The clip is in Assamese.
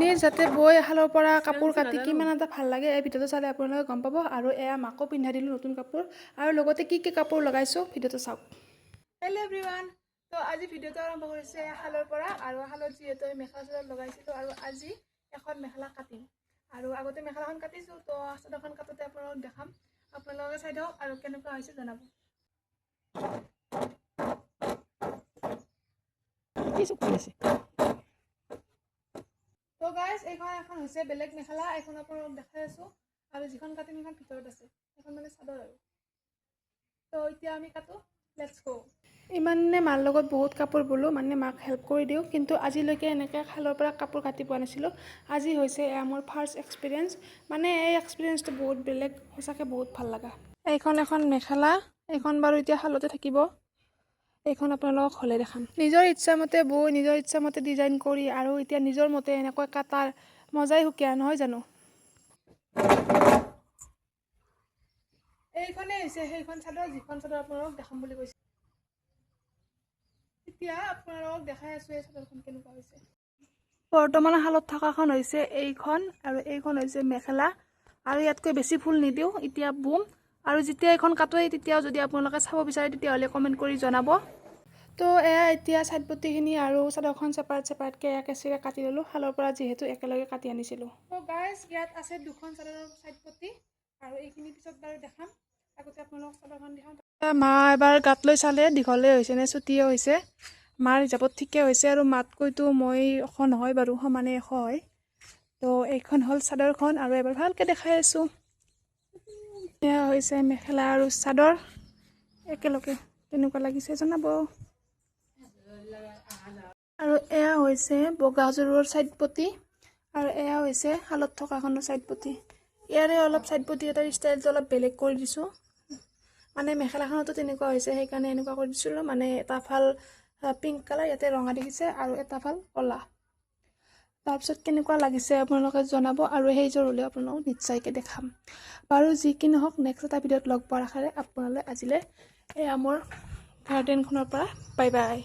নিজ যাতে বৈ শালৰ পৰা কাপোৰ কাটি কিমান এটা ভাল লাগে, এই ভিডিঅ'টো চালে আপোনালোকে গম পাব। আৰু এয়া মাকো পিন্ধাই দিলোঁ নতুন কাপোৰ আৰু লগতে কি কি কাপোৰ লগাইছোঁ, ভিডিঅ'টো চাওক। হেল্ল' এভৰিৱান, তো আজি ভিডিঅ'টো আৰম্ভ কৰিছোঁ এয়া শালৰ পৰা। আৰু শালত যিহেতু আমি মেখেলা চাদৰ লগাইছিলোঁ আৰু আজি এখন মেখেলা কাটিম। আৰু আগতে মেখেলাখন কাটিছোঁ, তো চাদৰখন কাটোতে আপোনালোকক দেখাম। আপোনালোকে চাই থাকক আৰু কেনেকুৱা হৈছে জনাব। কি চকু আছে? তো গাইজ, এইখন এখন হৈছে বেলেগ মেখেলা, এইখন আপোনালোকক দেখাই আছোঁ। আৰু যিখন কাটিম সেইখন ভিতৰত আছে, সেইখন মানে চাদৰ। আৰু তো এতিয়া আমি কাটো, let's গ'। ইমানে মাৰ লগত বহুত কাপোৰ বলোঁ, মানে মাক হেল্প কৰি দিওঁ, কিন্তু আজিলৈকে এনেকৈ শালৰ পৰা কাপোৰ কাটি পোৱা নাছিলোঁ। আজি হৈছে এয়া মোৰ ফাৰ্ষ্ট এক্সপিৰিয়েঞ্চ। মানে এই এক্সপিৰিয়েঞ্চটো বহুত বেলেগ, সঁচাকৈ বহুত ভাল লগা। এইখন এখন মেখেলা, এইখন বাৰু এতিয়া শালতে থাকিব। এইখন আপোনালোকক হ'লে দেখাম। নিজৰ ইচ্ছামতে বৈ, নিজৰ ইচ্ছামতে ডিজাইন কৰি আৰু এতিয়া নিজৰ মতে এনেকৈ কাটাৰ মজাই সুকীয়া, নহয় জানো? এইখনেই হৈছে সেইখন চাদৰ, যিখন চাদৰ আপোনালোকক দেখাম বুলি কৈছোঁ। এতিয়া আপোনালোকক দেখাই আছোঁ এই চাদৰখন কেনেকুৱা হৈছে। বৰ্তমান শালত থকাখন হৈছে এইখন আৰু এইখন হৈছে মেখেলা। আৰু ইয়াতকৈ বেছি ফুল নিদিওঁ, এতিয়া বুম। আৰু যেতিয়া এইখন কাটোৱে তেতিয়াও যদি আপোনালোকে চাব বিচাৰে, তেতিয়াহ'লে কমেণ্ট কৰি জনাব। তো এয়া এতিয়া চাইড পট্টিখিনি আৰু চাদৰখন ছেপাৰেট ছেপাৰেটকৈ এয়া কেঁচিৰে কাটি ল'লোঁ, শালৰ পৰা যিহেতু একেলগে কাটি আনিছিলোঁ। তো গাইজ, ইয়াত আছে দুখন চাদৰৰ চাইড পট্টি আৰু এইখিনি পিছত বাৰু দেখাম, আগতে আপোনালোকক চাদৰখন দেখাম। মা এবাৰ গাত লৈ চালে দীঘলে হৈছে নে চুটিয়ে হৈছে। মাৰ হিচাপত ঠিকে হৈছে আৰু মাতকৈতো মই ওখ নহয় বাৰু, সমানে ওখ হয়। তো এইখন হ'ল চাদৰখন আৰু এবাৰ ভালকৈ দেখাই আছোঁ। এয়া হৈছে মেখেলা আৰু চাদৰ একেলগে, কেনেকুৱা লাগিছে জনাব। আৰু এয়া হৈছে বগাযোৰৰ চাইড পটি আৰু এয়া হৈছে শালত থকাখনৰ চাইড পটি। ইয়াৰে অলপ চাইড পটি এটাৰ ষ্টাইলটো অলপ বেলেগ কৰি দিছোঁ, মানে মেখেলাখনতো তেনেকুৱা হৈছে, সেইকাৰণে এনেকুৱা কৰি দিছিলোঁ। মানে এটা ফাল পিংক কালাৰ, ইয়াতে ৰঙা দেখিছে, আৰু এটা ফাল ক'লা। তাৰপিছত কেনেকুৱা লাগিছে আপোনালোকে জনাব আৰু সেইযোৰ হ'লেও আপোনালোকক নিশ্চয়কৈ দেখাম। বাৰু যি কি নহওক, নেক্সট এটা ভিডিঅ'ত লগ পোৱাৰ আশাৰে আপোনালৈ আজিলৈ এয়া মোৰ গাৰ্ডেনখনৰ পৰা বাই বাই।